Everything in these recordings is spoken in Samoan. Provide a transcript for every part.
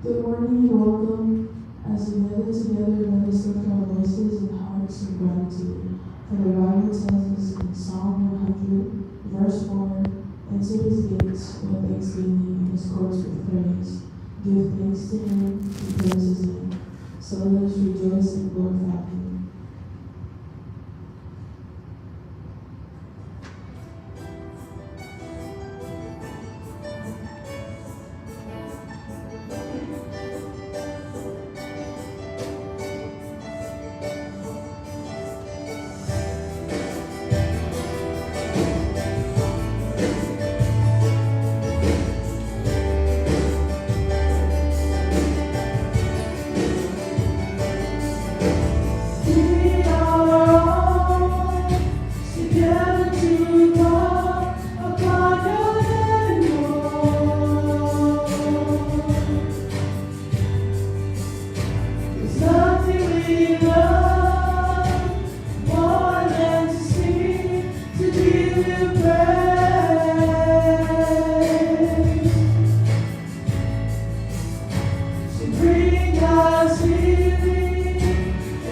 Good morning and welcome. As we gather together, let us lift our voices and hearts in gratitude. For the Bible tells us in Psalm 100, verse 4, "Enter his gates with thanksgiving and his courts with praise. Give thanks to him and praise his name." So let us rejoice and glorify him. We are all together to call upon your name, Lord. There's nothing we love more than to see, to give you praise, to bring us healing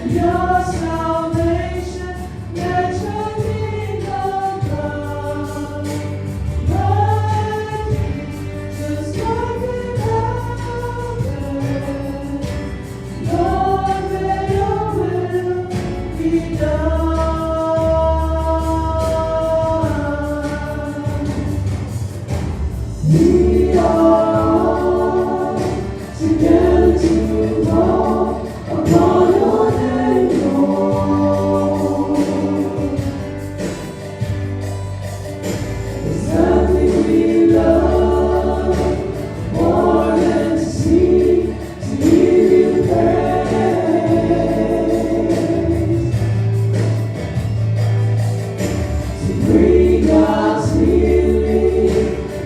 and your salvation. Let your kingdom come, right here, just like in heaven. Lord, may your will be done. We are all together to call upon your name, Lord. There's nothing we love more than to see, to give you praise, to bring God's healing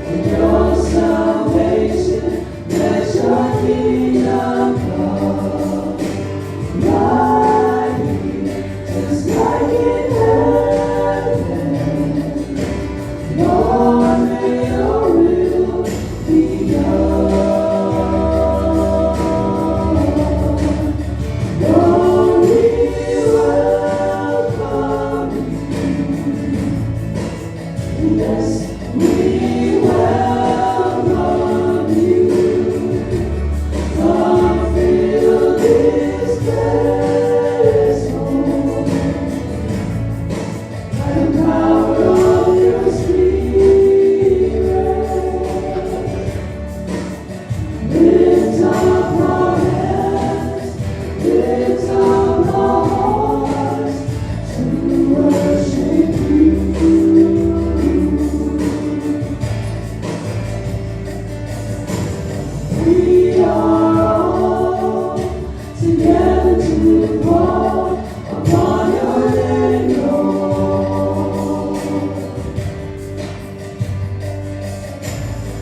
and your salvation. Let your kingdom come, right here, just like in heaven. Lord, may your will be done. Lord, we welcome you. Yes, we welcome you. Come fill this place, Lord. By the power of your Spirit. Lift up our hands, lift up our hearts to worship you. We are all together to call upon your name, Lord.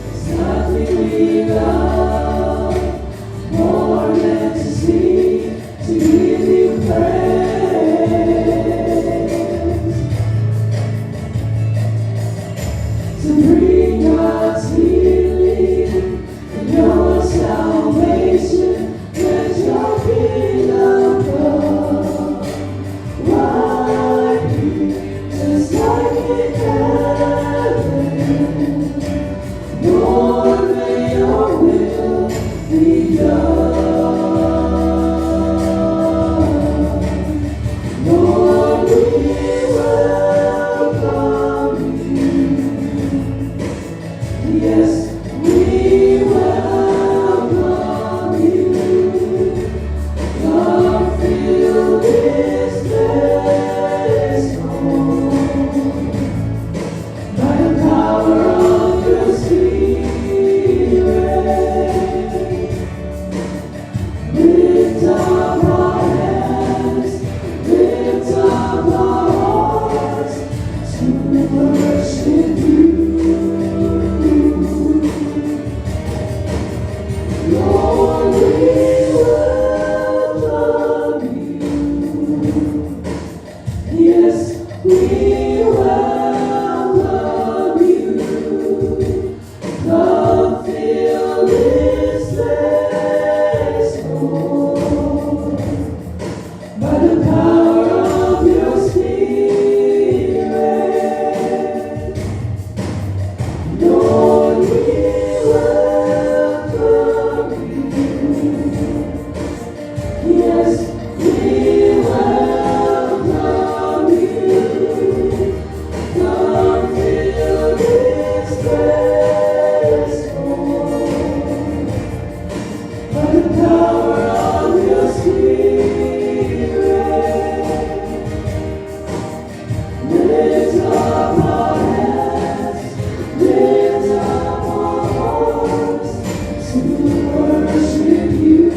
There's nothing we love more than to see, to give you praise, to bring God's healing and your salvation. Let your kingdom come, right here, just like in heaven. Lord, may your will be done. Lord, we welcome you. Yes, we welcome you. Come fill this place, Lord. By the power of your Spirit. Lord. By the power of your Spirit, Lord, we welcome you. Yes, we welcome you. Come fill this place, Lord. By the power of your Spirit, lift up our hands, lift up our hearts to worship you.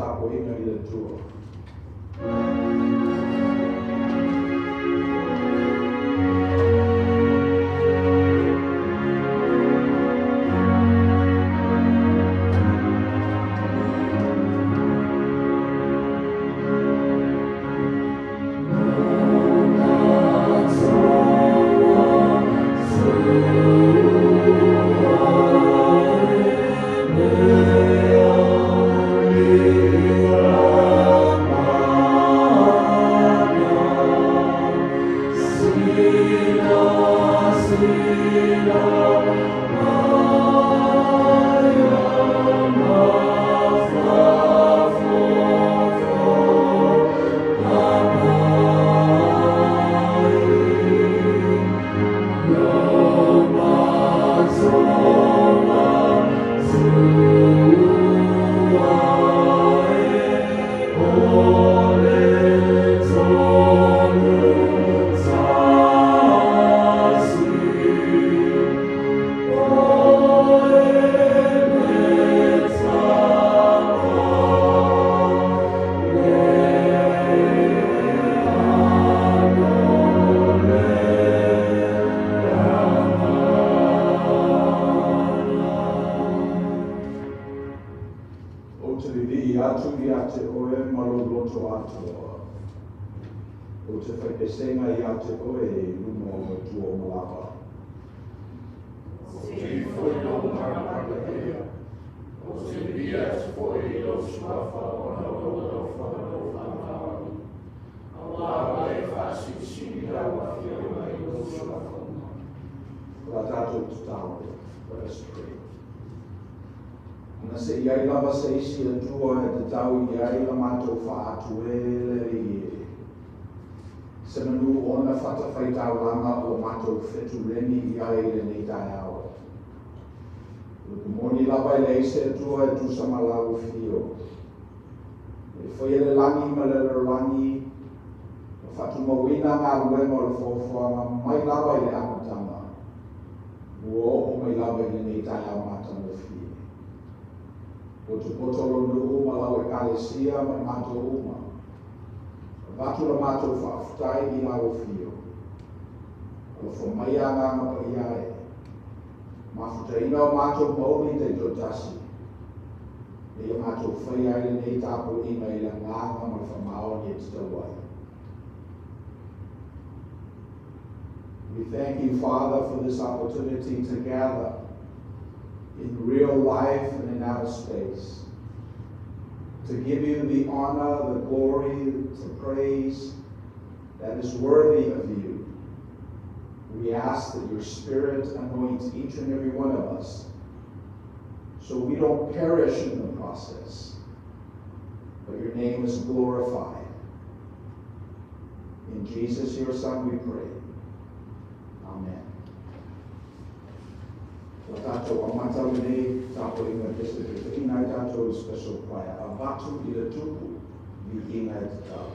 Tapuaiga i le Atua. Ou te vivii atu ia te oe ma lou loto atoa. Ou te faipesega ia te oe i luma o le Atua uma lava. Ou te ifo i lou Agaga Paia. Ou te viia atu foi i lou Suafa ona o lou alofa ma lou faamaoni, aua ua e faasilisili lau Afioga i lou Suafa uma. O la tatou tatalo. Let us pray. Ana se i ai lava se isi Atua e tatau i ai la matou faa-atu e le Alii e. Semanu ona fatafaitaulaga ua matou fetuleni i ai i lenei taeao. O le upu moni lava e leai se Atua e tusa ma lau afio. E faia le lagi ma le lalolagi, ma faatumauina galuega o le foafoaga mai lava i le amataga, ua oo mai lava i lenei taeao matagofie. Potopoto lou nuu ma lau Ekalesia ma i matou uma. Avatu la matou faafetai i lau afio. Alofa mai Agaga Paia e. Mafutaina o matou mauli taitoatasi. Ina ia matou faia ai lenei tapuaiga i le agaga ma le faamaoni e tatau ai. We thank you, Father, for this opportunity to gather in real life and in outer space, to give you the honor, the glory, the praise that is worthy of you. We ask that your Spirit anoint each and every one of us so we don't perish in the process, but your name is glorified. In Jesus, your Son, we pray. Amen. O tatou amata lenei tapuaiga fesifetuiga ai tatou i special choir. Avatu i le Tupu, viiga e tatau.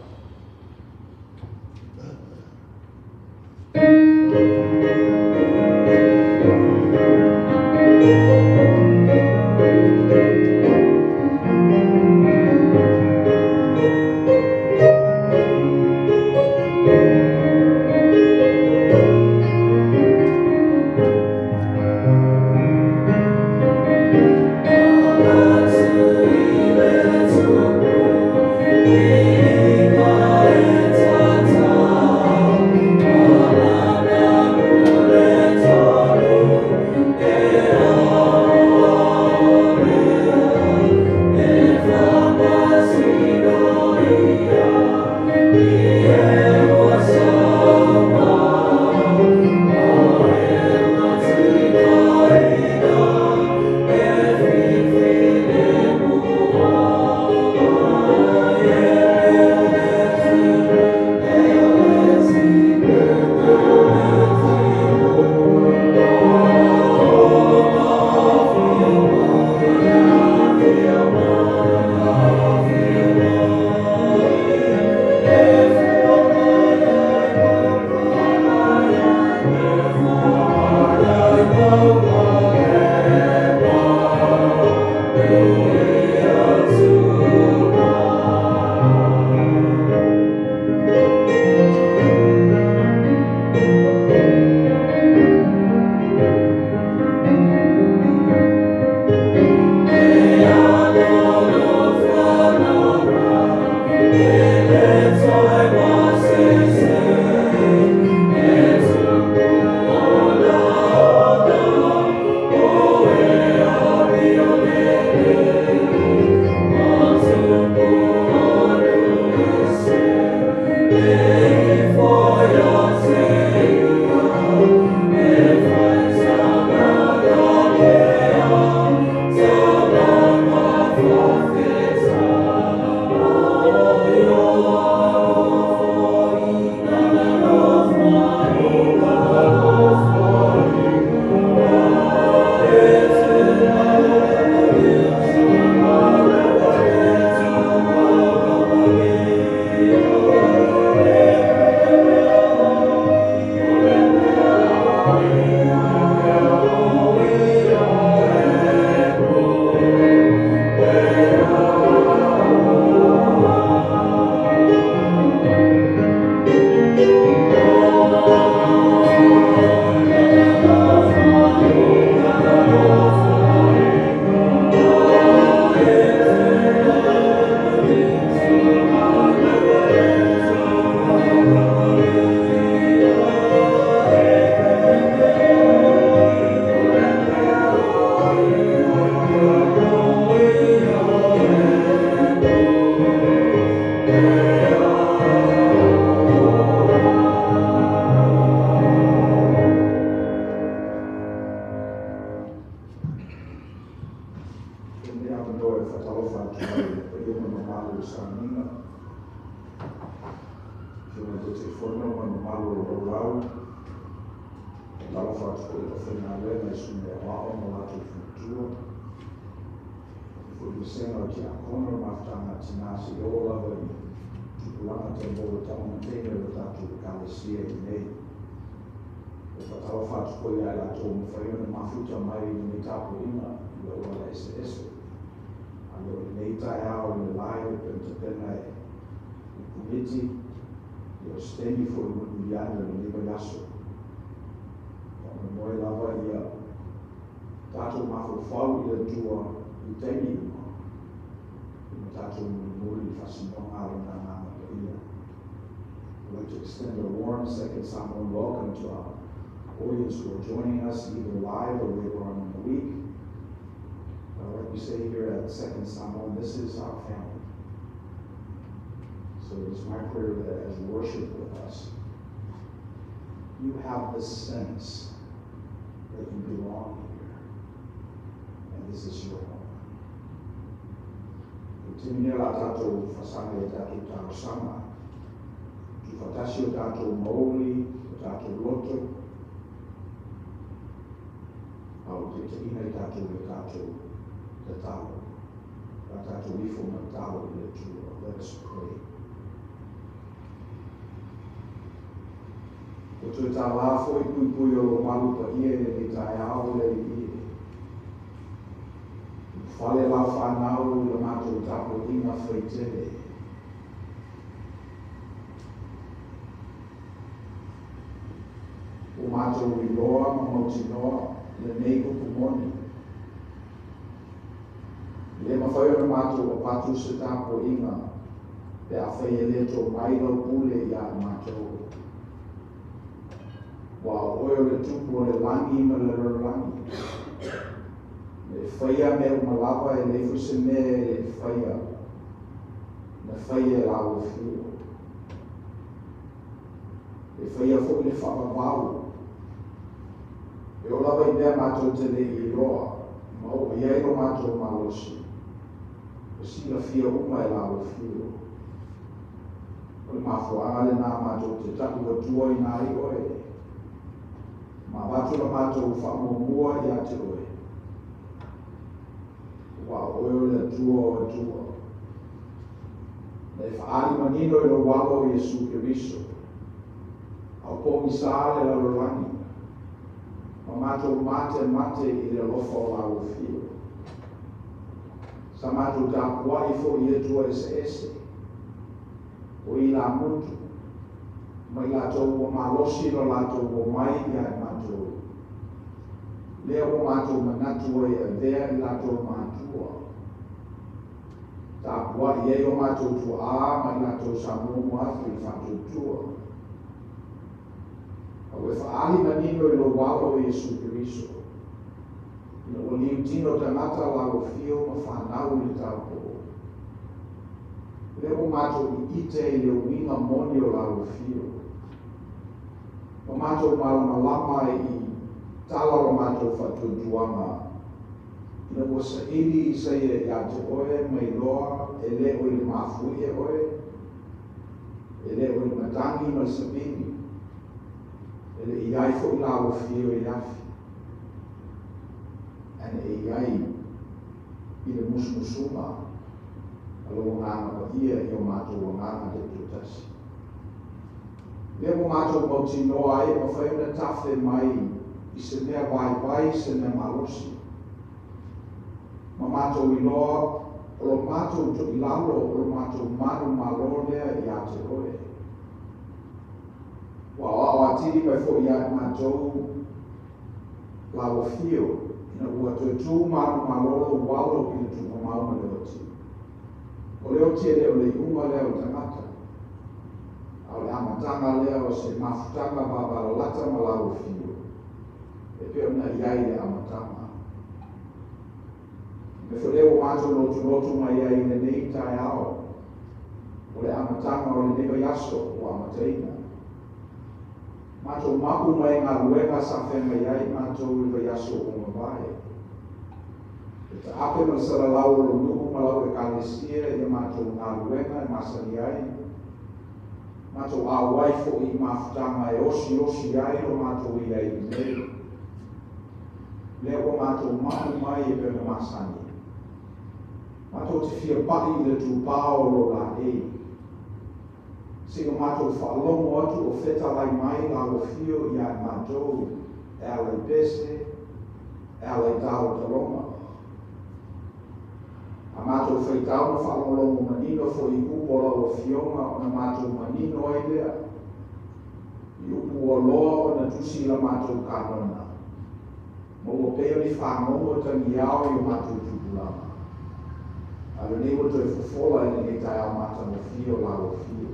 Avatu i le Tupu, viiga e tatau. tatou sauniga. Afioga i le Taitaifono ma le mamalu o le lau, faatalofa atu foi i le aufaigaluega i susuga i aoao ma latou faletua. E foi vasega o tiakono le mafutaga a tinā seia oo lava i tupulaga talavou e taumateina i le tatou Ekalesia i inei. E faatalofa atu foi ia i latou ua mafai ona mafuta mai i lenei tapuaiga i auala eseese. A o lenei taeao i le live e pei ona tapena e le Komiti, ia o se taimi foi mulimuli ane o lenei vaiaso. Faamoemoe lava ia tatou mafaufau i le Atua i taimi uma, i ma tatou mulimuli i le faasinoga a Lona Agaga Paia. I'd like to extend a warm Second Samoan welcome to our audience who are joining us either live or later on in the week. Like we say here at Second Samoan, this is our family. So it is my prayer that as you worship with us, you have the sense that you belong here, and this is your home. O te mine la tātou fasaga i tātou talosaga, tuufaatasi o tatou mauli, o tatou loto, a o taitaiina i tatou i tatou tatalo. La tatou ifo ma tatalo i le Atua. Let us pray. O toe tālā foi puipui o lou malu paia i lenei taeao le Alii e. Ulufale lau fanau i la matou tapuaiga faitele. Ua matou iloa ma mautinoa lenei upu moni. E le mafai ona matou avatu se tapuaiga pe afai e le tō mai lau pule ia i matou. Ua o oe o le Tupu o le lagi ma le lalolagi. Na e faia mea uma lava, e leai foi se mea e le i faia, na faia e lau afio. E faia foi le faavavau. E oo lava i mea matou te le i iloa, ma oo i ai lo matou malosi, ua silafia uma e lau afio. O le mafuaaga lenā matou te taʻu atua ina ai oe, ma avatu la matou faamuamua ia te oe, aua o oe o le Atua o atua. Na e faaali manino i lou Alo o Iesu Keriso, a o pogisa le lalolagi, ma matou matemate i le alofa o lau afio. Sa matou tapuai foi i Atua eseese, o ilamutu, ma i latou ua malosi lo latou omai ia i matou. Lea ua matou manatu ai e avea i latou matua. Tapuai ai o matou tuaa ma i latou sa muamua atu i le faatuatua. A ua e faaali manino i lou Alo o Iesu Keriso, ina ua liutino tagata lau afio ma fanau i le taupoo. Lea ua matou iite i le uiga moni o lau afio. Ma matou malamalama ai i tala o la matou faatuatuaga, ina ua saili Isaia ia te oe ma iloa e le o i le mafuie oe, e le o i le matagi ma le savini, e le i ai foi lau afio i le afi, ae na e i ai i le musumusuga a lou Agaga Paia i o matou agaga taitoatasi. Lea ua matou mautinoa ai e mafai ona tafe mai i se mea vaivai se mea malosi. Ma matou iloa o lo matou toilalo o lo matou manumalo lea ia te oe. Ua aoao atili mai foi ia i matou lau afio, ina ua toe tu manumalo lou alo i le tuumamao ma le oti. O le oti e le o le iuga lea o le tagata, a o le amataga lea o se mafutaga vavalalata ma lau afio, e pei ona i ai le amataga. O le mea foi lea ua matou lotulotu mai ai i lenei taeao, o le amataga o lenei vaiaso ua amataina. Matou mapu mai galuega sa feagai ai matou i le vaiaso ua mavae. E ta'ape ma le salalau o lou nu'u ma lau Ekalesia i a matou galuega e masani ai, matou auai fo'i i mafutaga e osiosi ai lo matou i ai iinei. Lea ua matou mapu mai e pei ona masani. Matou te fia pa'i i le tupao o lou laei. Seia matou faalogo atu o fetalai mai lau afio ia i matou e ala i pese, e ala i talotaloga. A matou faitau ma faalogologo manino foi i upu a lau Afioga ona matou manino ai lea i upu ua loa ona tusi i la matou kanona, ma ua pei o ni fagogo tagiao i o matou tupulaga. A o lenei ua toe fofola i lenei taeao matagofie o lau afio.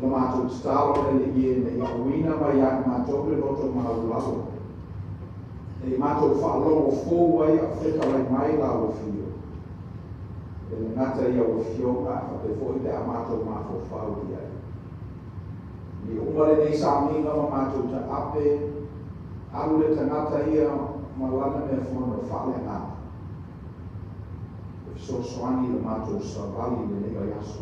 O la matou tatalo le Alii e ina ia auina mai ia i matou le loto maualalo, ne i matou faalogo fou ai a o fetalai mai lau afio. E le gata i au afioga ae faapea foi pe a matou mafaufau i ai. Ina ia uma lenei sauniga ma matou taape, alu le tagata ia ma lana meafono faaleagaga e fesoasoani i le matou savali i lenei vaiaso.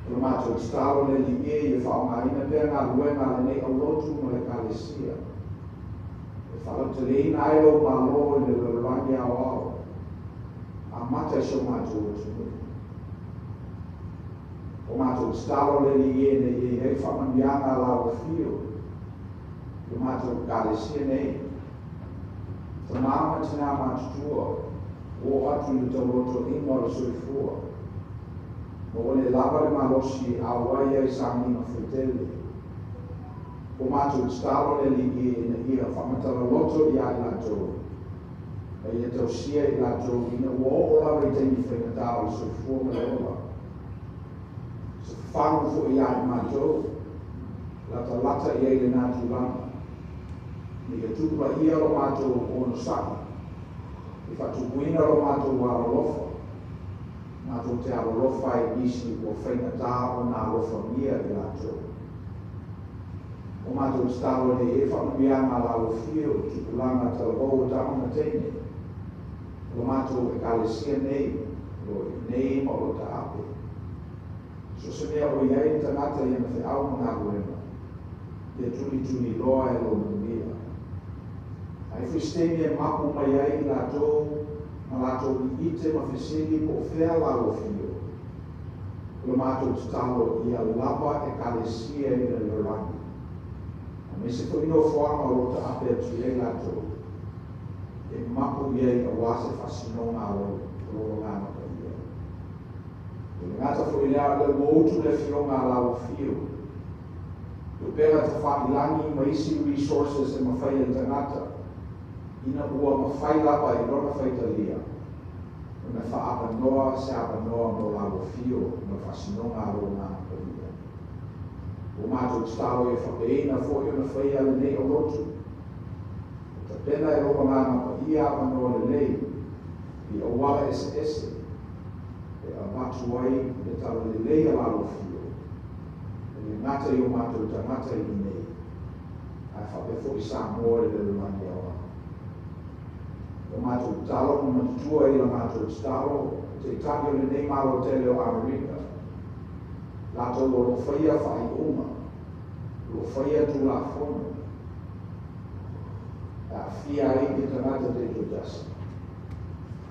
O le matou tatalo le Alii e ia faaaogaina pea galuega a lenei aulotu ma le Ekalesia e faalauteleina ai lou Malo i le lalolagi aoao, amata i si o matou atunuu. O matou tatalo le Alii e ina ia i ai faamanuiaga a lau afio i le matou Ekalesia nei, tamā ma tinā matutua, ua oo atu i le taulotoiga o le soifua, ma ua le lava le malosi e auai ai i sauniga faitele. Ua matou tatalo le Alii e ina ia faamatala-loto ia i latou, ma ia tausia i latou ina ua oo lava i taimi faigata o le soifua ma le ola. Se fagu foi ia i matou, latalata i ai lena tulaga, ina ia tupulaia lo matou onosai, e faatupuina lo matou alolofa, matou te alolofa ai i nisi ua faigata ona alofagia i latou. O matou tatalo ina ia i ai faamanuiaga a lau afio i tupulaga talavou o tama ma teine, o la matou Ekalesia nei, o lo o i inei ma o lo o taape. So o se mea o i ai le tagata i ana feau ma galuega, ia tulituliloa e lou manuia. A i ai foi se taimi e mapu mai ai i latou ma latou iite ma fesili po o fea lau afio, o le matou tatalo ia lava Ekalesia i le lalolagi, aemaise foi nofoaga o lo o taape atu i ai latou, e mapu i ai aua se faasinoga a lou Agaga Paia. E le gata foi i lea, o lea ua utu le afioga a lau afio, i upega tafailagi ma isi resources e mafai e le tagata, ina ua mafai lava i lona faitalia ona faaavanoa se avanoa mo lau afio ma le faasinoga a lou Agaga Paia. Ua matou tatalo ia faapeina foi ona faia lenei aulotu, e tapena e lou Agaga Paia avanoa lelei i auala eseese e avatu ai le talalelei a lau afio, e le gata i o matou tagata i inei, ae faapea foi Samoa i le lalolagi aoao. O matou tatalo ma matutua i la matou tatalo, o Taitai o lenei Malo tele o Amerika, latou o lo o faia faaiuga, o lo o faia tulafono, e aafia ai ni tagata taitoatasi.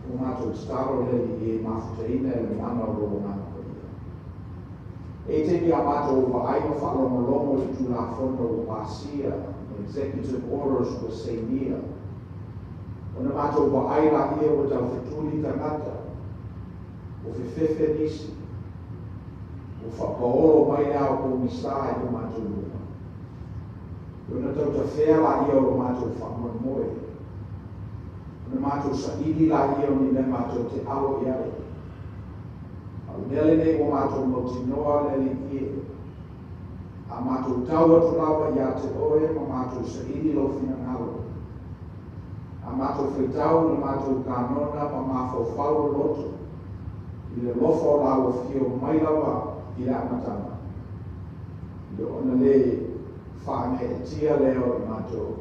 Ua matou tatalo le Alii e mafutaina e le mana o lou Agaga Paia. E i ai taimi a matou vaai ma faalogologo i tulafono ua pasia ma executive orders ua sainia, ona matou vaai laia ua taufetuli tagata, ua fefefe nisi, ua faapaolo mai le ao pogisa i o matou luma. Ona tautafea laia o lo matou faamoemoe, ona matou saili laia o ni mea matou te alo i ai. A o le mea lenei ua matou mautinoa le Alii e, a matou tau atu lava ia te oe ma matou saili lou finagalo, a matou faitau i le matou kanona ma mafaufau loloto i le alofa o lau afio mai lava i le amataga, i le ona le faagaeetia lea o i matou.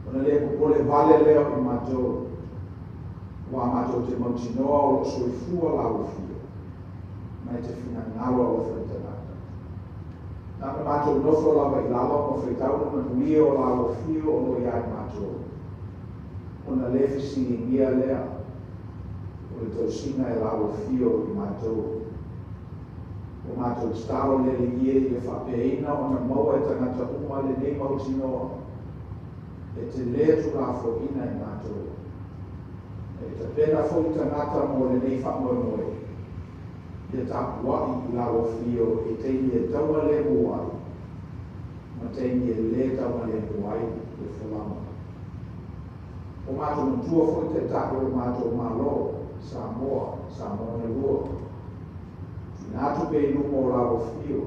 Ona le popole vale lea o i matou, ua matou te mautinoa o loo soifua lau afio, ma e te finagalo alofa i tagata. Na ona matou nofo lava i lalo ma faitau le manuia o lau afio o lo o ia i matou, ona le fesiligia lea o le tausiga e lau afio i matou. Ua matou tatalo le Alii e ia faapeaina ona maua e tagata uma lenei mautinoa e te le tuulafoaiina i matou. E tapena foi tagata mo lenei faamoemoe, ia tapuai i lau afio i taimi e taugalemu ai, ma taimi e le taugalemu ai le folauga. O matou manatua foi taitai o le matou Malo, Samoa, Samoa na lua. Tuuina atu pea i luma o lau afio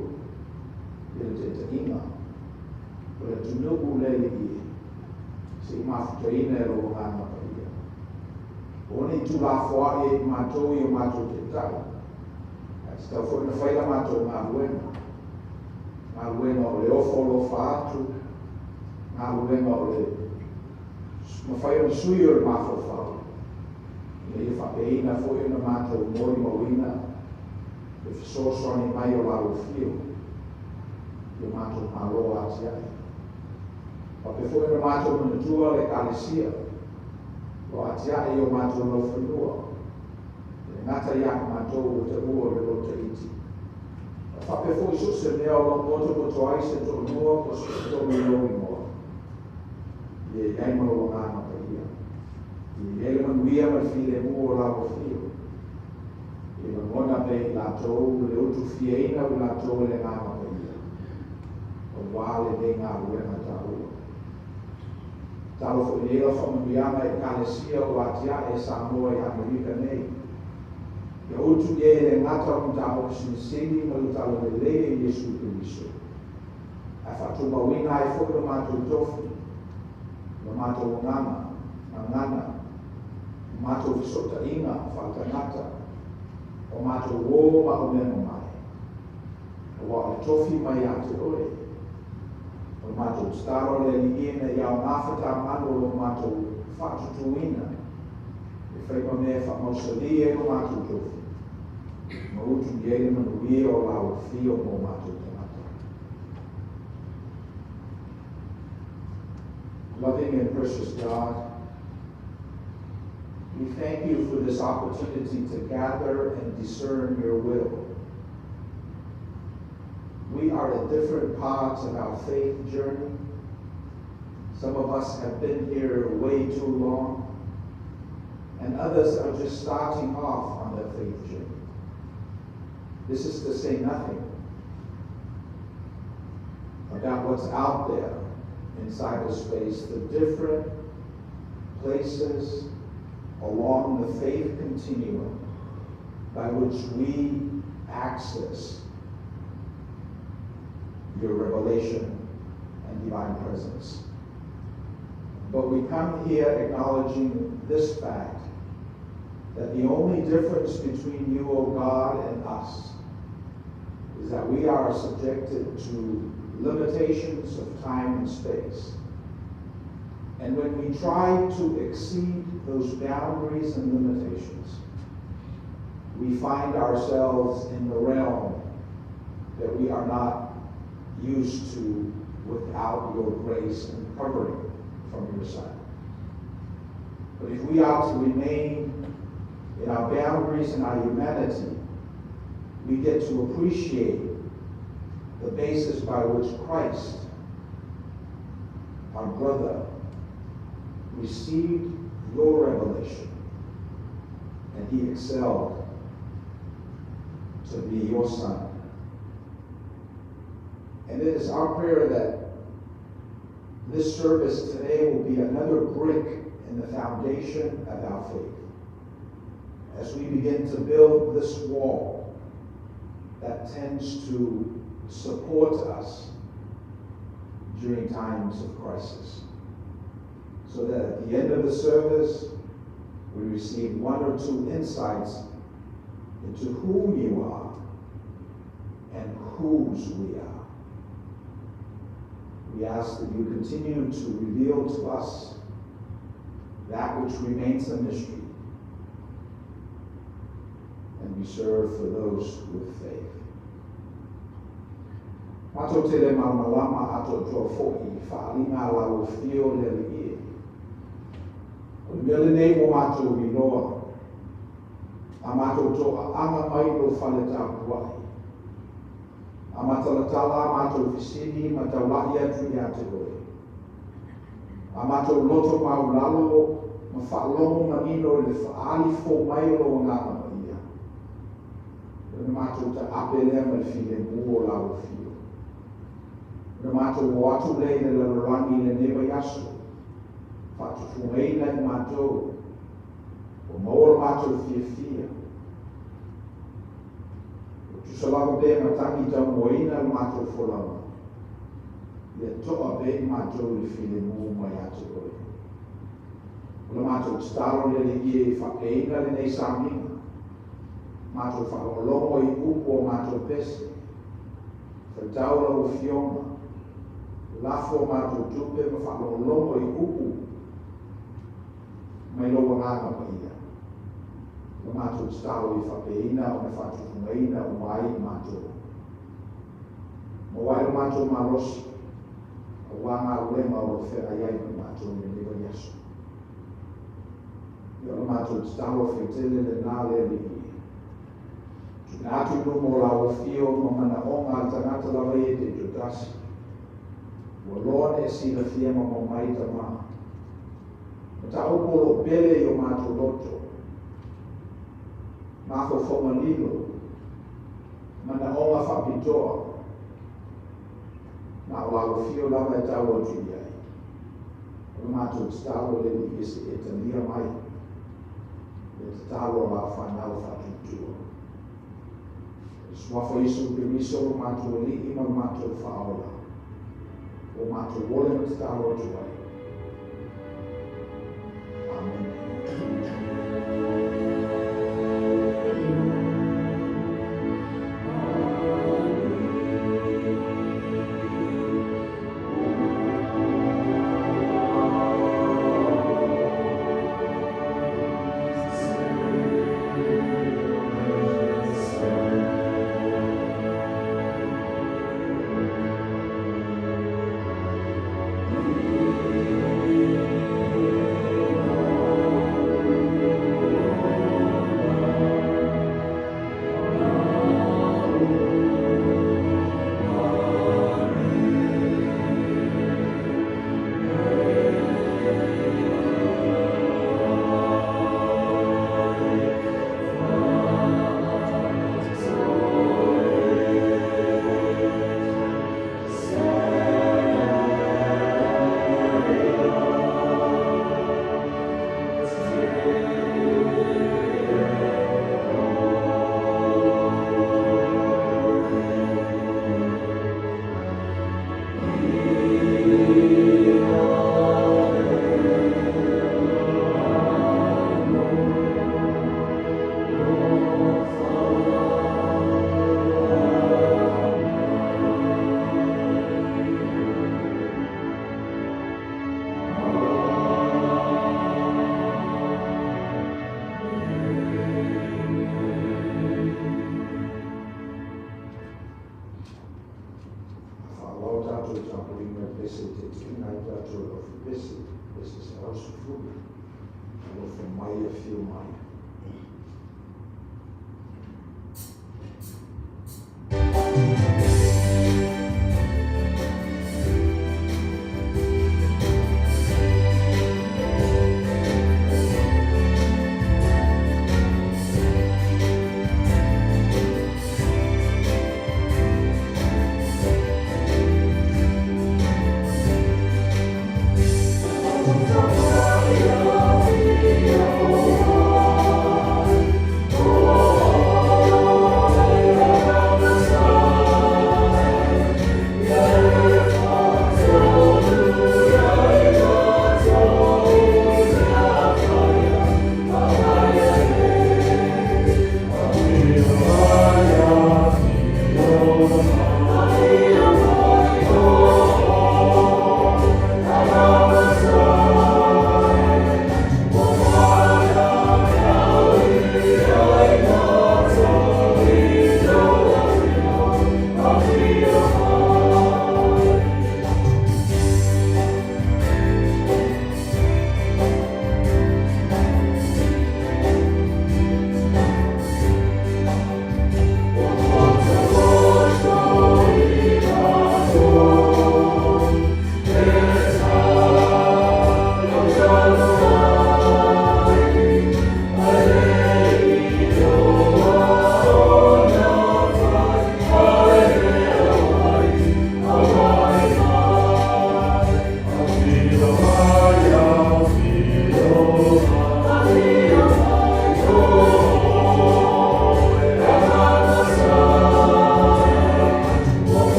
i le taitaiga o le atunuu le Alii e, se i mafutaina e lou Agaga Paia. Aua ne i tuulafoai e i matou i o matou taitai, ae tatau foi ona fai la matou galuega, galuega o le ofo alofa atu, galuega o le mafai ona sui o le mafaufau, ina ia faapeaina foi ona matou molimauina le fesoasoani mai o lau afio i o matou Malo atiae. Faapea foi ona matou manatua le Ekalesia o atiae i o matou laufanua, e le gata ia i matou ua taua o le loto iti. E faapea foi so o se mea o lo o motomoto ai se toalua po o se toatolu i lou igoa, ia i ai ma lou Agaga Paia. Ia i ai le manuia ma le filemu o lau afio. Ia lagona pea i latou le utufiaina o i latou e le Agaga Paia, aua lenei galuega taua. Tatalo foi nei lau faamanuiaga i Ekalesia o atiae e Samoa i Amerika nei. Ia utu i ai e le gata o mataupu silisili ma le talalelei e Iesu Keriso, ae faatumauina ai foi lo matou tofi, lo matou agaga, gagana, o matou fesootaiga faaletagata, o matou uō ma aumea mamae, aua o le tofi mai ia te oe. O le matou tatalo le Alii ina ia aoga fatamanu o lo matou faatutuina e fai ma mea e faamausali ai lo matou tofi, ma utu i ai le manuia o lau afio mo matou tagata. Loving and precious God, we thank you for this opportunity to gather and discern your will. We are at different parts of our faith journey. Some of us have been here way too long, and others are just starting off on their faith journey. This is to say nothing about what's out there in cyberspace, the different places along the faith continuum by which we access your revelation and divine presence. But we come here acknowledging this fact, that the only difference between you, O God, and us is that we are subjected to limitations of time and space. And when we try to exceed those boundaries and limitations, we find ourselves in the realm that we are not used to without your grace and covering from your side. But if we are to remain in our boundaries and our humanity, we get to appreciate the basis by which Christ, our brother, received your revelation, and he excelled to be your son. And it is our prayer that this service today will be another brick in the foundation of our faith, as we begin to build this wall that tends to support us during times of crisis, so that at the end of the service, we receive one or two insights into who you are and whose we are. We We ask that you continue to reveal to us that which remains a mystery and reserved for those with faith. Matou te le malamalama atoatoa foi i faaaliga a lau Afio le Alii e. O le mea lenei ua matou iloa, a matou toaaga mai i lou fale tapuai, a matalatala a matou fesili ma taulai atu ia te oe, a matou loto maulalo ma faalogo manino i le faaali fou mai o lou Agaga Paia, ona matou taape lea ma le filemu o lau Afio. Ona matou o atu lea i le lalolagi i lenei vaiaso, faatufugaina i matou, ua maua lo matou fiafia, ua tusa lava pe matagi taumoaina le matou folauga, ia toa pea i matou i le filemu mai ia te oe. O le matou tatalo le Alii e faapeina lenei sauniga, matou faalogologo i upu o matou pese, faitau lau Afioga, lafo a matou tupe ma faalogologo i upu mai lou Agaga Paia. O le matou tatalo ia faapeina ona faatufugaina uma ai i matou. Maua ai lo matou malosi, aua galuega o lo o feagai ai ma i matou i lenei vaiaso. Ia o le matou tatalo faitele lena le Alii. Tuuina atu i luma o lau Afio ma manaoga a le tagata lava ia taitoatasi. Ua loa ona e silafia ma maua mai Tama. Mataupu o lo o pele i o matou loto, mafaufauga lilo, manaoga faapitoa, na o lau Afio lava e tau atu i ai. O le matou tatalo le Alii e se e talia mai le tatalo a lau fanau faatuatua. I le Suafa o Iesu Keriso lo matou Alii ma lo matou Faaola, ua matou ole ma tatalo atu ai. Amene. Faaauau tatou tapuaiga i pese e taitiina ai tatou e ofi pese, pese 110, Alofa mai afio mai. Afio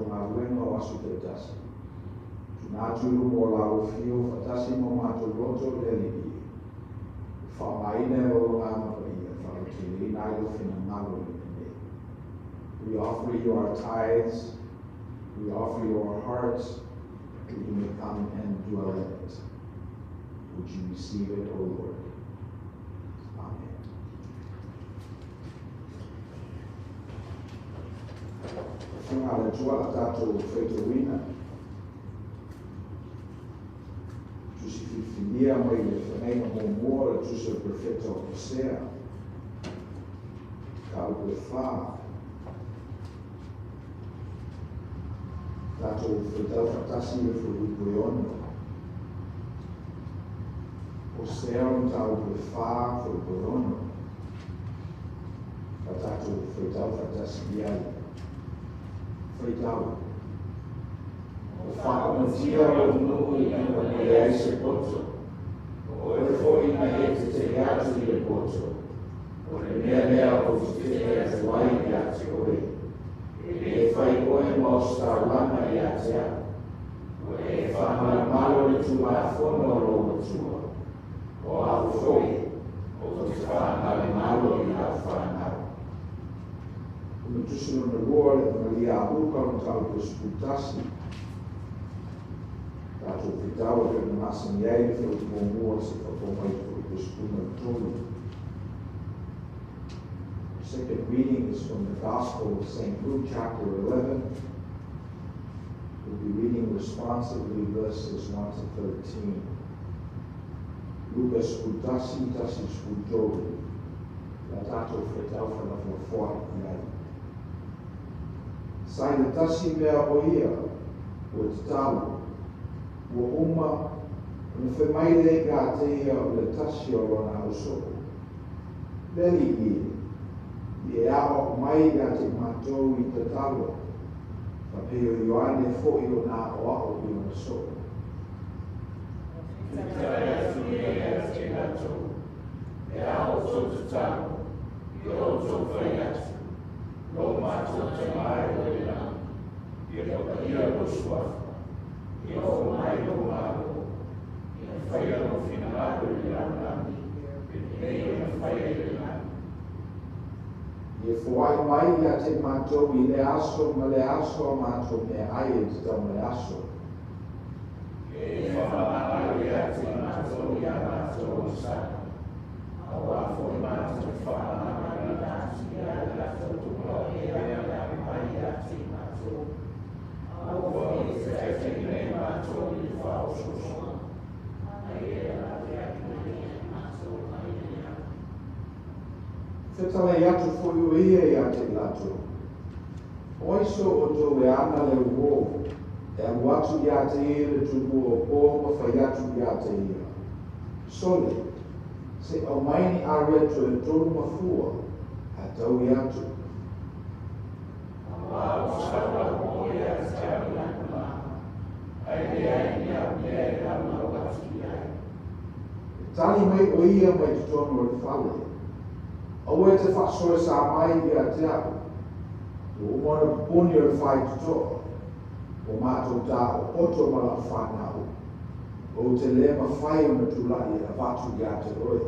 matou galuega o aso taitasi. Tuuina atu i luma o lau afio faatasi ma o matou loto le Alii e, e faaaogaina e lou Agaga Paia e faalauteleina ai lou finagalo i le mea nei. We offer you our tithes, we offer you our hearts, that you may come and dwell in it. Would you receive it, O Lord? Amen. Afioga a le Atua la tatou faitauina. Tusi filifilia mai le Feagaiga Muamua o le Tusi o le Perofeta o Hosea, mataupu e 4. Tatou faitau faatasi le fuaiupu e 6. Hosea o le mataupu e 4, fuaiupu e 6. Fa tatou faitau faatasi i ai. Faitau. Ua faaumatia lou nuu ina ua leai se poto. O oe foi na e tetee atu i le poto. O le mea lea ou te tetee atu ai ia te oe. E le fai oe ma ositaulaga ia te au. Ua e faamalomalo le Tulafono a lou Atua. O au foi, ou te faamalomalo i lau fanau. O le Tusi lona lua o le Evagelia a Luka o le mataupu e 11. Tatou faitau e pei ona masani ai le fuaiupu muamua seia faaoo mai i le fuaiupu e 13. Our second reading is from the Gospel of St. Luke, chapter 11. We'll be reading responsively verses 1 to 13. Luka 11, 1 13. La tatou faitau felafolafoai i ai. Sa i le tasi mea o ia, ua tatalo, ua uma, ona fai mai lea ia te ia o le tasi o lona ausoo. Le Alii e, ia e aoao mai ia te matou i tatalo, faapei o Ioane foi o na aoao i ona soo. Fetalai atu ia ia te latou, pe a outou tatalo, ia outou fai atu, Lo matou Tamā e oe i le lagi, ia paia lou suafa, ia oo mai lou Malo, ia faia lou finagalo i le lalolagi, penei ona faia i le lagi. Ia foai mai ia te matou i lea aso ma lea aso a matou meaai e tatau ma le aso. E faamagalo ia te matou i a matou agasala, auā foi matou te faamagaloina atu ia i latou uma e ameame mai ia te matou. Aua foi ne i taitaiina i matou i le faaosoosoga, a ia ave atu mai ia i matou mai le leaga. Fetalai atu foi o ia ia te i latou, O ai so outou e ana le uō, e alu atu ia te ia i le tumua o pō ma fai atu ia te ia, Sole, se i aumai ni areto e tolu ma fua, ae taui atu. Auā ua sau lau uō ia te au i lana mā, ae leai ni au mea e laulau atu i ai. E tali mai o ia mai totonu o le fale, Aua e te faasoesa mai ia te au, ua uma ona poponi o le faitotoa, ua matou taooto ma lau fanau, ou te le mafai ona tulai e avatu ia te oe.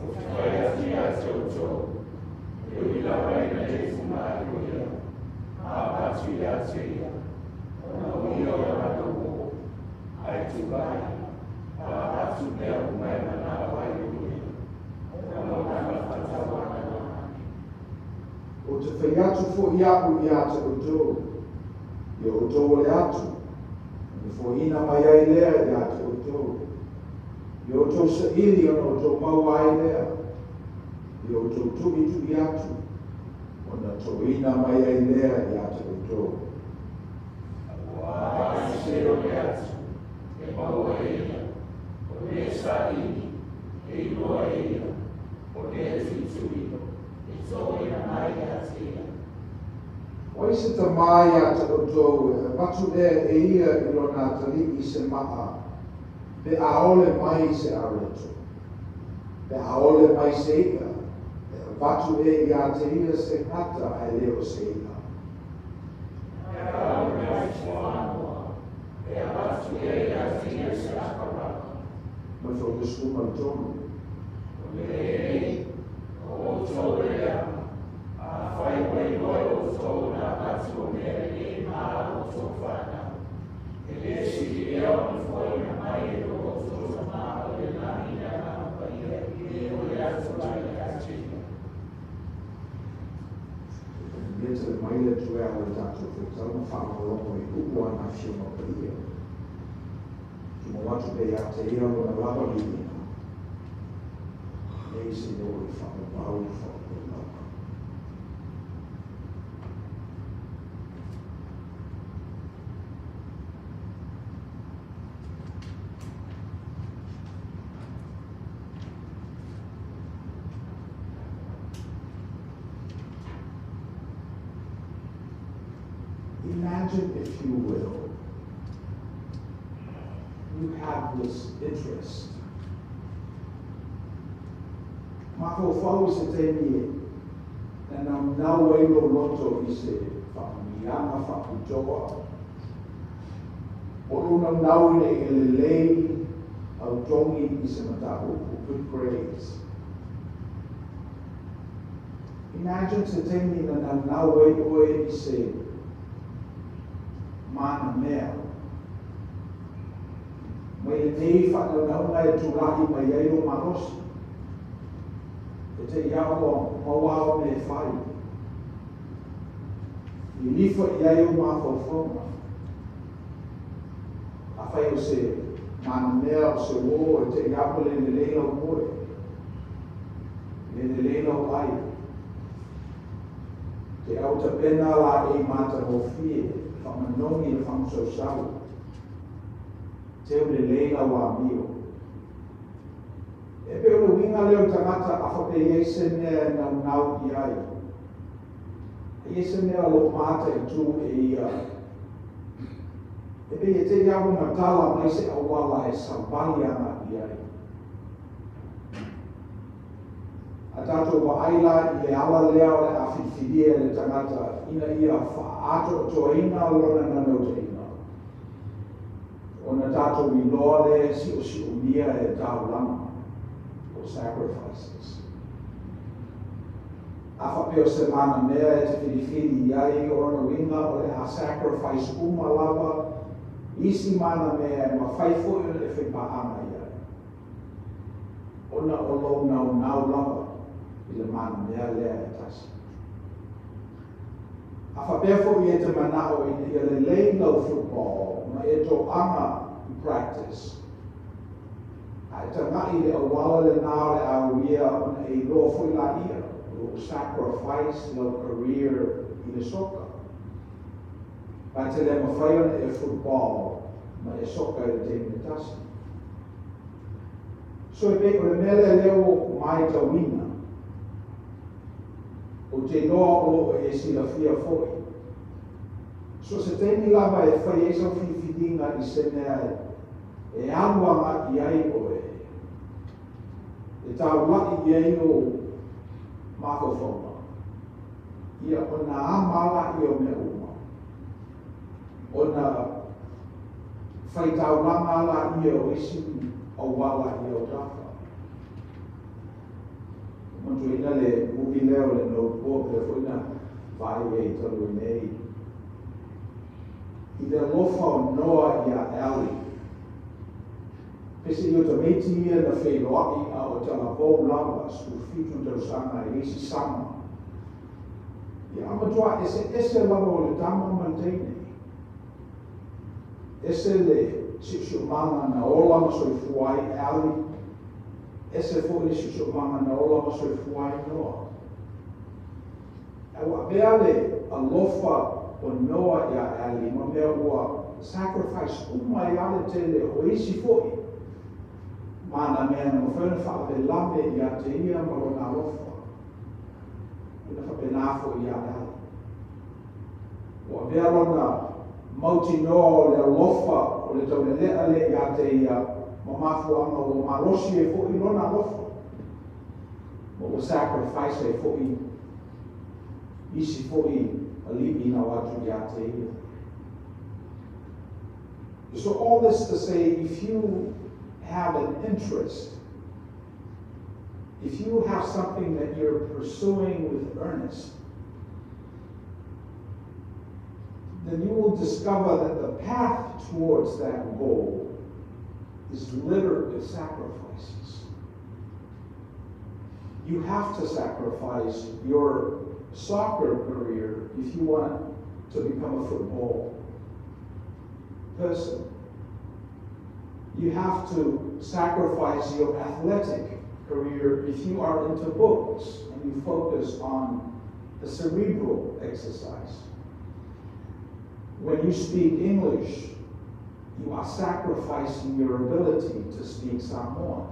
Ou te fai atu ia te outou, e ui lava ina le fugaalo ia, a avatu ia te ia, ona o ia o lana uō, ae tulai, a avatu mea uma e manao ai o ia, ona o lana faatauanau ane. Ou te fai atu foi au ia te outou, ia outou ole atu, ona foaiina mai ai lea ia te outou. Ia outou saili ona outou maua ai lea. Ia outou tuitui atu, ona toina mai ai lea ia te outou. Auā e se ole atu, e maua e ia, o le saili, e iloa e ia, o le tuitui, e toina mai ia te ia. O ai se tamā ia te outou e avatu ea e ia i lona atalii se maa, pe a ole mai se areto? Pe a ole mai se i'a, e avatu ea ia te ia se gata ae le o se i'a? 23. O lenei, o outou e le ama, afai ua iloa e outou ona avatu o mea lelei ma a outou fanau, e le sili ea ona foaina mai e lo outou Tamā o i le lagi le Agaga Paia i e o le a tulai ia te ia. Ia tale mai le Atua e ala i le tatou faitau ma faalogologo i upu a ana Afioga Paia. Tumau atu pea ia te Ia Lona lava viiga, nei seia oo i le faavavau faaopoo lava. Imagine, if you will, you have this interest. Mafaufau i se taimi e naunau ai lou loto i se faamanuiaga faapitoa, po o lou naunau ina ia lelei au togi i se mataupu, good grades. Imagine se taimi na naunau ai oe i se manamea. Mai lenei faanaunauga e tulai mai ai lou malosi, e te i a ua maua au mea e fai. Lilifa i ai ou mafaufauga. Afai o se manamea o se uō e te i a ua le lelei lau moe, le lelei lau ai. Te au tapena laei matagofie, faamanogi le faagusausau, teu lelei lau amio. E pei o le uiga lea o le tagata a faapea e i ai se mea e naunau i ai, e i ai se mea o lo o mataitu e ia, e pei e te i lava ua matala mai se auala e savali agai i ai. A tatou vaai la i le ala lea o le a filifilia e le tagata ina ia faaatoatoaina lona naunautaiga, ona tatou iloa lea e siosiomia e taulaga, o sacrifices. A faapea o se manamea e te filifili i ai, o lona uiga o le a sacrifice uma lava isi manamea e mafai foi ona e faipaaga i ai, ona o lou naunau lava i le manamea lea e tasi. A faapea foi e te manao ina ia lelei lau football ma e toaga i practice, a e tagai i le auala lenā o le a uia ona e iloa foi laia o lo o sacrifice lau career i le soka. Ma e te le mafai ona e football ma e soka i le taimi e tasi. So e pei o le mea lea lea ua ou maitauina, ou te iloa o lo o e silafia foi. So se taimi lava e fai ai sau filifiliga i se mea e alu agai i ai oe, e taula'i i ai ou mafaufauga, ia ona ama laia o mea uma, ona faitaulaga laia o isi auala i autafa. Ua manatuaina le movie lea o le Notebook, lea foi na vaai ai talu ai nei, i le alofa o Noa iā Allie. Pese i o tamaiti ia na feiloai a o talavou lava, 17 tausaga e leai se sama. Ia a matuā eseese lava o le tama ma le teine. Ese le siosiomaga na ola ma soifua ai Allie, ese foi le siosiomaga na ola ma soifua ai Noa. Ae ua avea le alofa o Noa iā Allie ma mea ua sacrifice uma ai lava le tele o isi foi ma nā mea na mafai ona faalavelave ia te ia ma lona alofa. Ina faapena foi iā Allie. Ua avea lona mautinoa o le alofa o le taulelea lea ia te ia ma mafuaaga ua malosi ai foi lona alofa, ma ua sacrifice ai foi isi foi ali'i na o atu ia te ia. So all this to say, if you have an interest, If you have something that you're pursuing with earnest, then you will discover that the path towards that goal is littered with sacrifices. You have to sacrifice your soccer career if you want to become a football person. You have to sacrifice your athletic career if you are into books and you focus on the cerebral exercise. When you speak English, you are sacrificing your ability to speak Samoan,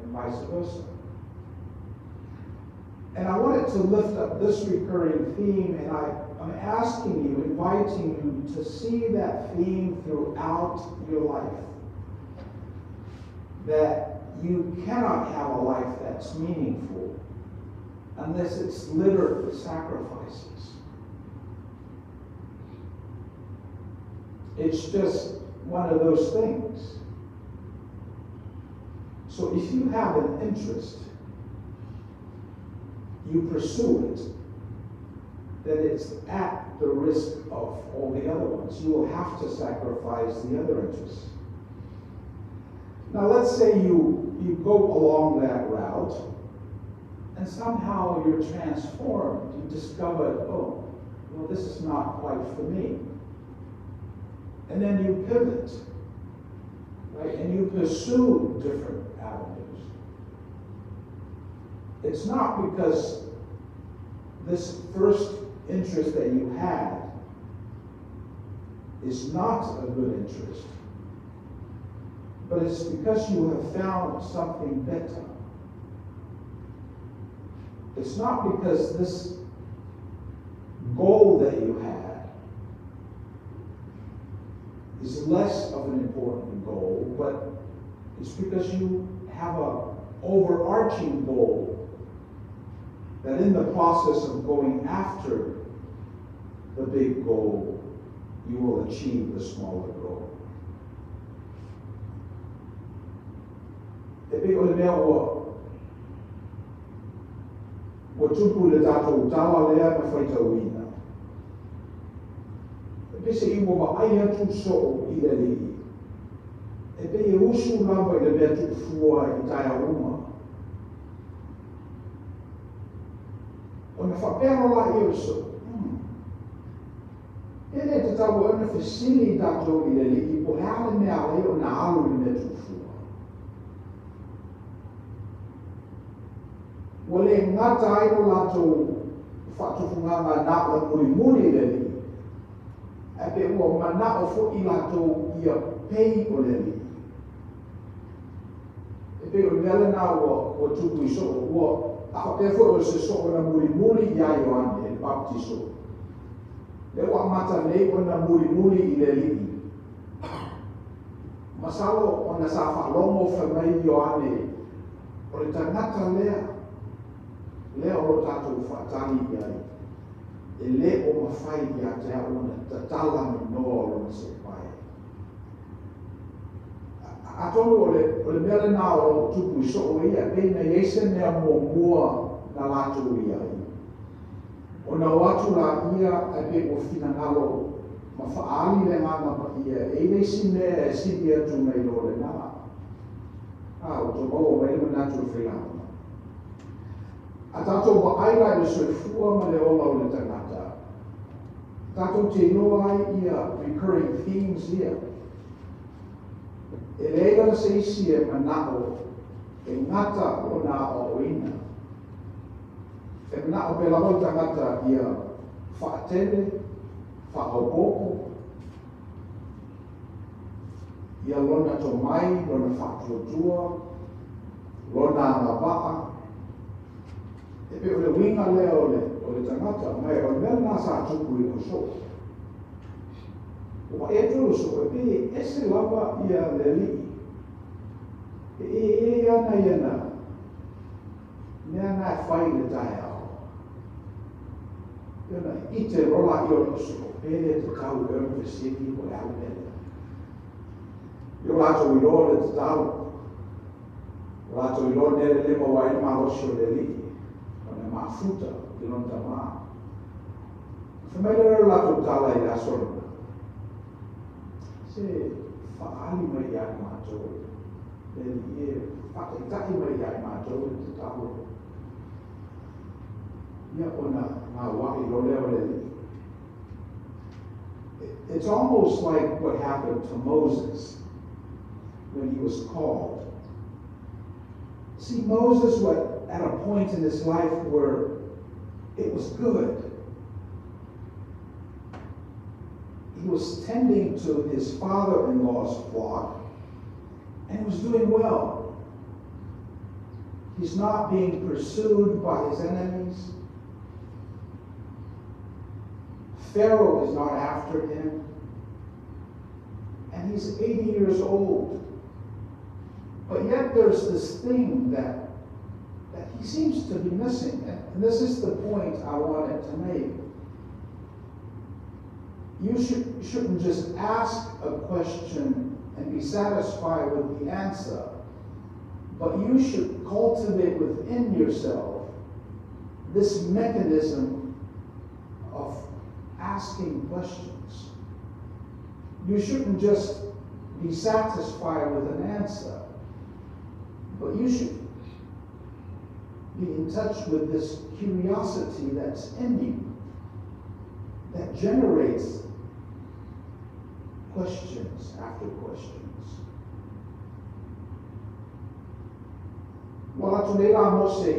and vice versa. And I wanted to lift up this recurring theme, and I'm asking you, inviting you to see that theme throughout your life. That you cannot have a life that's meaningful unless it's littered with sacrifices. It's just one of those things. So if you have an interest, you pursue it, then it's at the risk of all the other ones. You will have to sacrifice the other interests. Now let's say you go along that route, and somehow you're transformed. You discover, oh, well, this is not quite for me. And then you pivot, right? And you pursue different avenues. It's not because this first interest that you had is not a good interest, but it's because you have found something better. It's not because this goal that you had is less of an important goal, but it's because you have an overarching goal that in the process of going after the big goal, you will achieve the smaller goal. E pei o le mea ua tupu le tātou tala lea na faitauina. E pei se i ua vaai atu soo i le alii. E pei e usu lava i le mea tuufua i taeao uma. Ona faapea loa laia o le soo. E le tatau ai ona fesili tatou i le alii po o le a le mea e ala ai ona alu i le mea tuufua. Ua le gata ai lo latou faatufugaga na o le mulimuli i le alii, ae pe ua manao foi latou ia pei o le alii. E pei o le mea lena ua tupu i soo, ua a faapea foi o se soo na mulimuli ia Ioane le Baptiso. Le ua amata nei ona mulimuli i le alii. Masalo ona sa faalogo fai mai Ioane o le tagata lea, lea o lo tatou faatali i ai, e le o mafai ia te au ona tatala minoa o lona seepae. Atonu o le mea lena o lo o tupu i soo ia, e pei na i ai se mea muamua na latou i ai. Ona o atu la ia e pei ua finagalo ma faaali le agaga paia, e i le isi mea e sili atu nai lo lena. A, ua tou maua mai le manatu o le failaoga. A tātou vaai la i le soifua ma le ola o le tagata, tātou te iloa ai ia recurring themes ia. E leai lava se isi e manao e gata lona aoaoina. E manao pea lava le tagata ia faatele, faaopoopo, ia lona tomai, lona faatuatua, lona agavaa. E pei o le uiga lea o le tagata, mai o le mea lena sa tupu i lou soo. Ua vaai atu lou soo, e pei e ese lava ia le alii. E e e ana ia na mea na e fai i le taeao. E ona ite loa laia o lou soo, pe le tatau e ona fesili po o le a le mea lea. I o latou iloa le tatalo. O latou iloa le mea lea e le maua ai le malosi o le Alii, ona e mafuta i lona tama. Fai mai lea o le latou tala i le aso lena, Se faaali mai ia i matou, le Alii e, faataitai mai ia i matou le tatalo. Ia ona gauai loa lea o le Alii. It's almost like what happened to Moses when he was called. See, Moses was at a point in his life where it was good. He was tending to his father-in-law's flock and he was doing well. He's not being pursued by his enemies. Pharaoh is not after him. And he's 80 years old. But yet there's this thing that he seems to be missing. And this is the point I wanted to make. You shouldn't just ask a question and be satisfied with the answer, but you should cultivate within yourself this mechanism of asking questions. You shouldn't just be satisfied with an answer, but you should be in touch with this curiosity that's in you, that generates questions after questions. Ua alu atu nei la Mose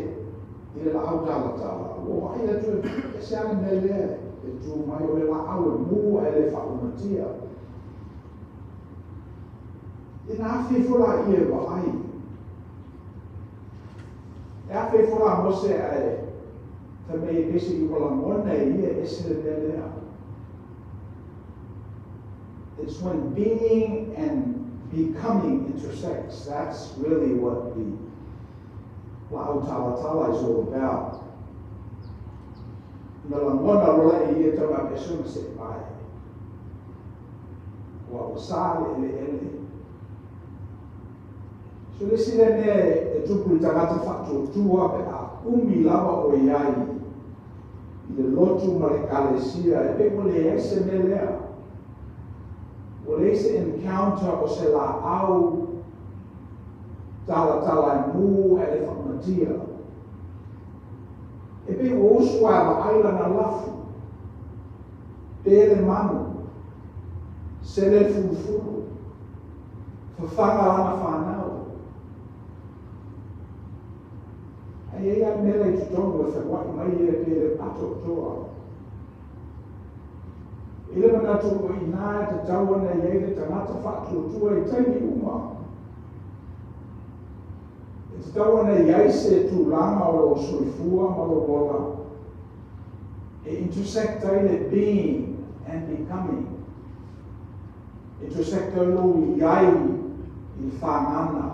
i le laau talatala, ua vaai atu e ese lava le mea lea e tu mai o le laau e mu ae le faaumatia. Ina afe ifo laia e vaai. E afe ifo la Mose ae fai mai e pese i ua lagona e ia e ese le mea lea. It's when being and becoming intersects. That's really what the laau talatala is all about. Na lagona loa e ia tau na pese ona seʻe mai. Ua ua sa le eleele. So le isi lea mea e tupu i tagata faatuatua pe a umi lava o i ai i le lotu ma le ekalesia, e pei ua leai se mea lea. Ua leai se encounter o se laau talatala e mu ae le faaumatia. E pei ua usu ae vaai lana lafu, pe le manu, sele le fulufulu, fafaga lana fanau. Ae i ai lava le mea la i totonu e feoai mai ia e pei e le atoatoa. I le manatu o i ina e tatau ona i ai le tagata faatuatua i taimi uma. E tatau ona i ai se tulaga o lou soifua ma lou ola e intersect ai le being and becoming. Intersect ai lou i ai i le fagana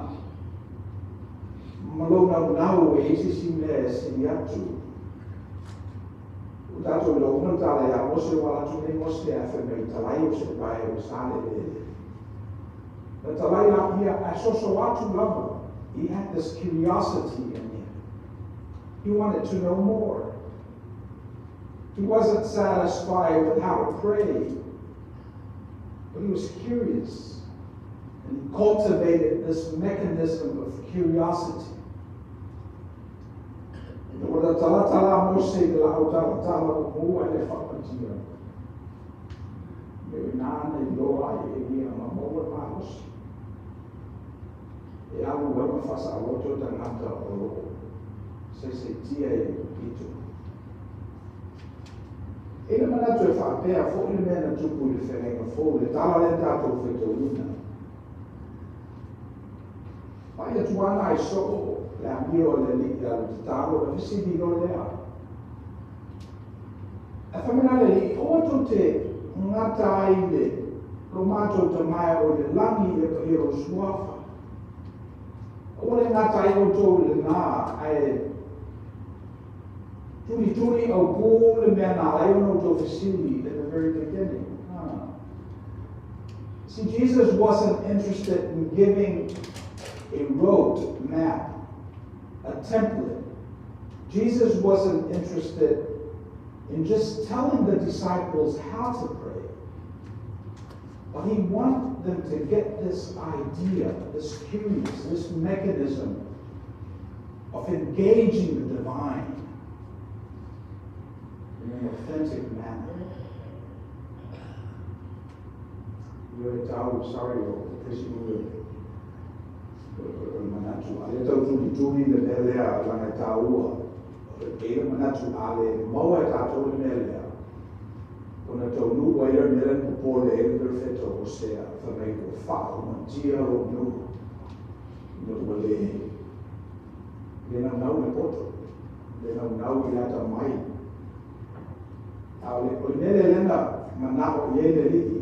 ma lou naunau e i ai se isi mea e sili atu. Ua tatou iloa uma le tala ia Mose, ua alu atu nei Mose ae fai mai, Talai o se pae ua sa le eleele. Na talai laia ae soso atu lava. He had this curiosity in him. He wanted to know more. He wasn't satisfied with how to pray, but he was curious. And he cultivated this mechanism of curiosity. Ina ua talatala a Mose i le laau talatala ua mu ae le faaumatia. Me o ina ana iloa ai e ia ma maua le malosi. E alu ai ma faasaoloto tagata o lo o saisaitia i le pito. E i ai le manatu e faapea foi le mea na tupu i le feagaiga fou, le tala lea na tatou faitauina. Vaai atu ana ai soo le amio a le alii ia le tatalo, e fesili loa lea. Ae fai mai la le alii, Aua tou te gata ai le lo matou tamae o i le lagi e paia lou suafa. Aua le gata ai outou i lena, ae tulituli aupū le mea na ala ai ona outou fesili in the very beginning. Huh. See, Jesus wasn't interested in giving a rote map. a template. Jesus wasn't interested in just telling the disciples how to pray, but he wanted them to get this idea, this curious, this mechanism of engaging the divine in an authentic manner. Sorry, manatu ale tau tuli le mea lea lana e tāua e le manatu ale maua e tātou le mea lea ona taunuu ai le mea lea na popole ai le perofeta o Hosea fai mai ua faaumatia lou nuu ina ua le le naunau le poto le naunau i le atamai a o le mea lea lea na manao i ai le Alii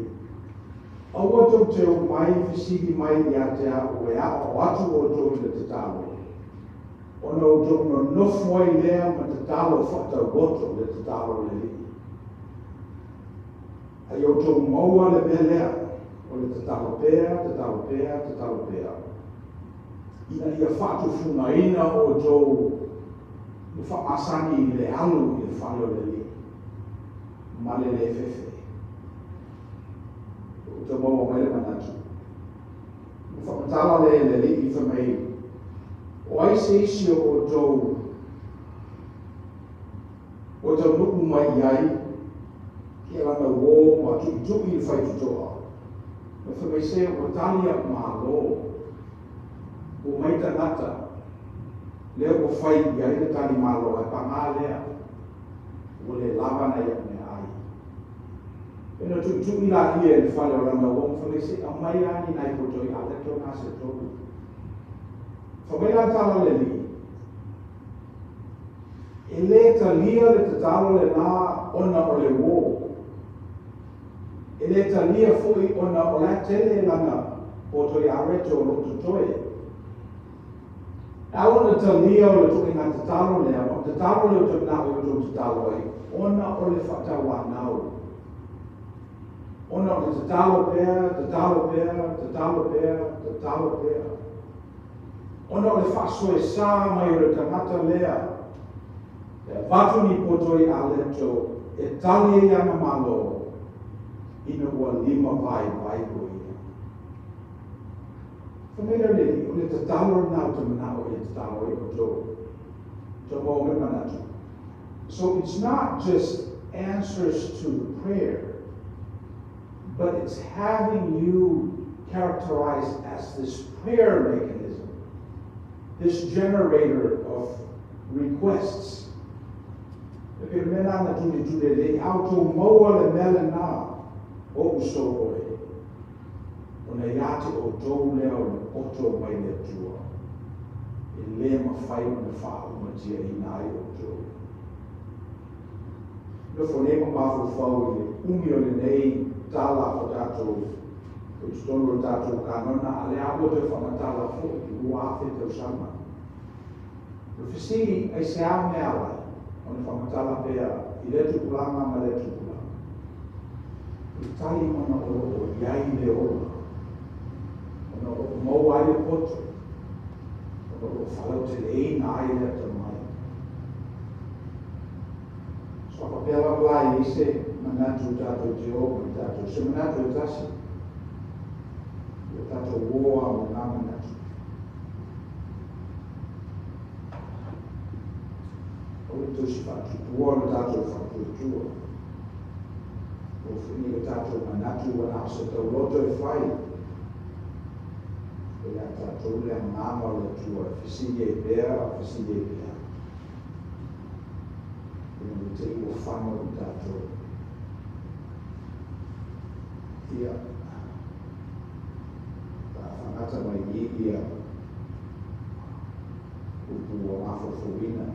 aua tou te omai fesili mai ia te a'u e a'oa'o atu outou i le tatalo ona outou nonofo ai lea ma tatalo fa'atauoto le tatalo o le Alii ai outou maua le mea lea o le tatalo pea tatalo pea tatalo pea ina ia fa'atufugaina outou le fa'amasani i le alu i le fale o le Alii ma le lē fefe o tau maua mai le manatu ua fa'amatala le le Alii fai mai o ai se isi o outou ua taunuu mai i ai ia lana uō ma tu'itu'i le faitotoa ma fai mai se ua tali a'u mālō ua mai tagata lea ua fai i ai le tali mālō ae pagā lea ua lē lava nai a'u mea ai ena tu'itu'i laia i le fale o lana uō ma fai mai se aumai a ni nai potoi aleto na se tolu fai mai la tala le Alii e lē talia le tatalo lenā ona o le uō e lē talia fo'i ona o la tele lana potoi areto o lo'o totoe ao ona talia o le tu'aiga tatalo lea ma o tatalo lea o tauna'o i outou tatalo ai ona o le fa'atauanau ona o le tatalo pea tatalo pea tatalo pea tatalo pea ona o le fa'asoesā mai o le tagata lea e avatu ni potoi aleto e tali ai ana mālō ina ua lima vaivai o ia. Fai mai lea le o le tatalo lenā o te mana'o ia tatalo ai outou tau maua mai manatu. So it's not just answers to the prayer, but it's having you characterized as this prayer mechanism, this generator of requests. E pe mea na tulituli le au tou maua le mea lenā o uso oe. Ona ia te outou lea o le poto mai le Atua. E lē mafai ona fa'aumatiaina ai outou. Nofo nei ma mafaufau i le umi o lenei tala o tatou o totonu o tatou kanona a le a ua toe fa'amatala fo'i 2000 tausaga. O le fesili ai se a mea alai ona fa'amatala pea i lea tupulaga ma lea tupulaga. O le tali ona o lo'o i ai le ola ona o lo'o maua ai le poto ona o lo'o fa'alauteleina ai le atamai. So fa'apea lava la i se manatu tatou te o ma tatou se manatu e tasi ia tatou uō a ma nā manatu. O le tausi fa'atupua le tatou fa'atuatua. O fo'i le tatou manatu ua na o se tauloto e fai. O le a tatou le agaga o le Atua e fesili ai pea, fesili ai pea. Ina ua te i ua fano i tatou. Ia, fa'afagata mai i ia upu ua mafaufauina.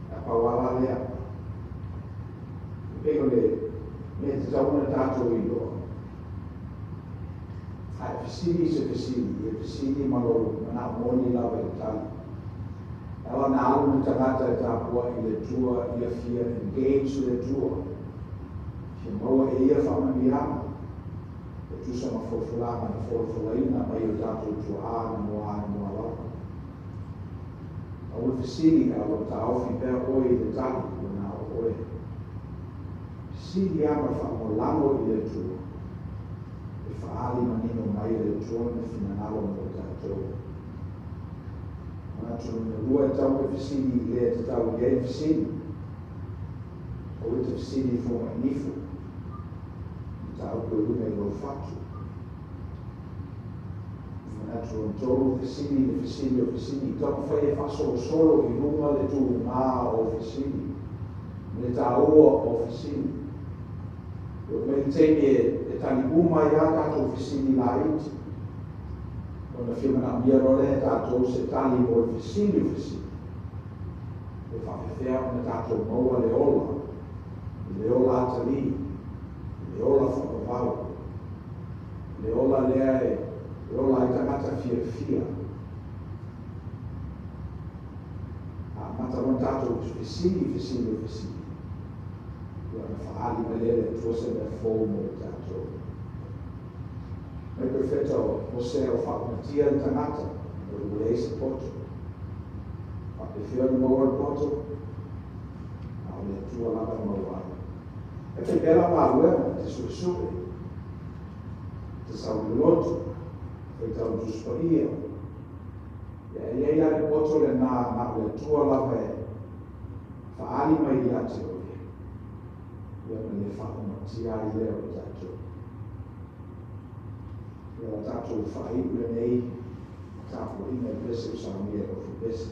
A pau ala lea. E pei o le mea tatau ona tatou iloa. A e fesili se fesili, e fesili ma lou mana'o moni lava i le tali. Ala na alu le tagata e tapua'i le Atua ia fia engage le Atua. Fia maua e ia whaamaniaga, e tusa ma folafolaga na folafolaina mai o tatou tuaa na moa na moa lava. Aua le fesili a o lo taofi pea oe i le tali ua na o oe. Fesili lava ma le faamagolago i le Atua, e faaali manino mai e le Atua lona finagalo mo tatou. Manatu lona lua e tatau ona fesili i le e tatau i ai le fesili. Aua e te fesili i fomai nifo, mataupu e uiga i lou fatu. Manatu lona tolu, fesili i le fesili o fesili. Taumafai e faasolosolo i luga le tuga o fesili, ma le taua o fesili. E oo mai le taimi e tali uma ai lava tatou fesili laiti, ona fia manaomia loa lea e tatou se tali mo le fesili o fesili. E faapefea ona tatou maua le ola, le ola atalii, le ola faavavau, le ola lea e ola ai tagata fiafia. A amata loa ona tatou fesili i fesili o fesili, ia ona faaali mai lea e le Atua se mea fou mo tatou. Mai Perofeta o Hosea o faaumatia le tagata ona ua leai se poto. Faapefea ona maua le poto? A o le Atua lava e maua ai. E fai pea lau galuega, e te suesue, e te sau i le lotu, e faitau i le Tusi Paia. Ia, e i ai la le poto lena na o le Atua lava e faaali mai ia te oe, ia ona le faaumatia ai lea o tatou. Ia o tatou faaiu lenei tapuaiga i pese o saunia e lofi pese.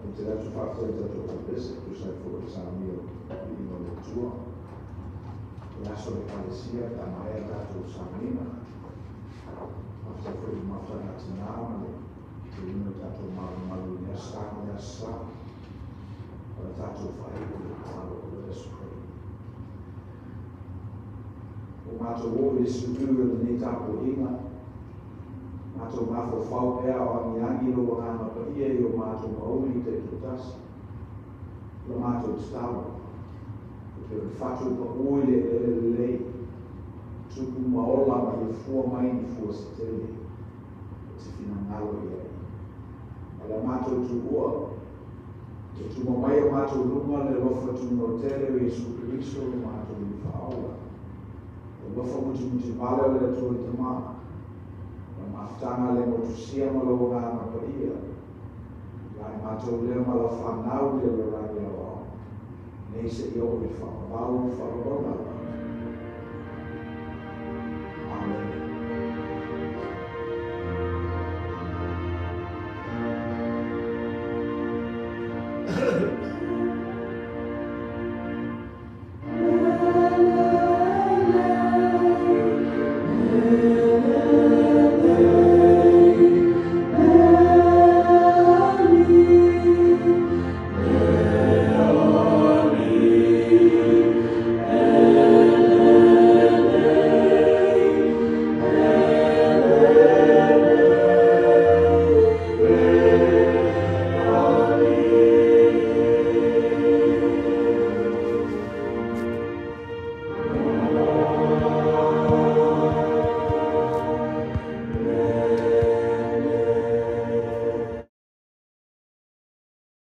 Ou te atu faafetai i tatou palapese, tusa ai foi o le saunia o le viiga o le Atua. E aso le Ekalesia pe a maea tatou sauniga. Faafetai foi i le mafutaga a tina ma le teuina o tatou malumalu i lea sa ma lea sa. O le tatou faaiu i le tatalo. Let us pray. Ua matou oo i le siuiu o lenei tapuaiga, matou mafaufau pea o agiagi lou Agaga Paia i o matou mauli taitoatasi. La matou tatalo. E pei o le fatu e paʻū i le eleele lelei, tupu ma ola ma ia fua mai ni fua se tele e te finagalo i ai. Ma le matou tuua, e tuma mai o matou luma le alofa tunoa tele o Iesu Keriso lo matou Alii Faaola. Le alofa mutimutivale o le Atua le Tamā. Ma le mafutaga le motusia ma lou Agaga Paia. Ia i matou lea ma lau fanau i le lalolagi aoao. Nei seia oo i le faavavau ma le faavavau lava.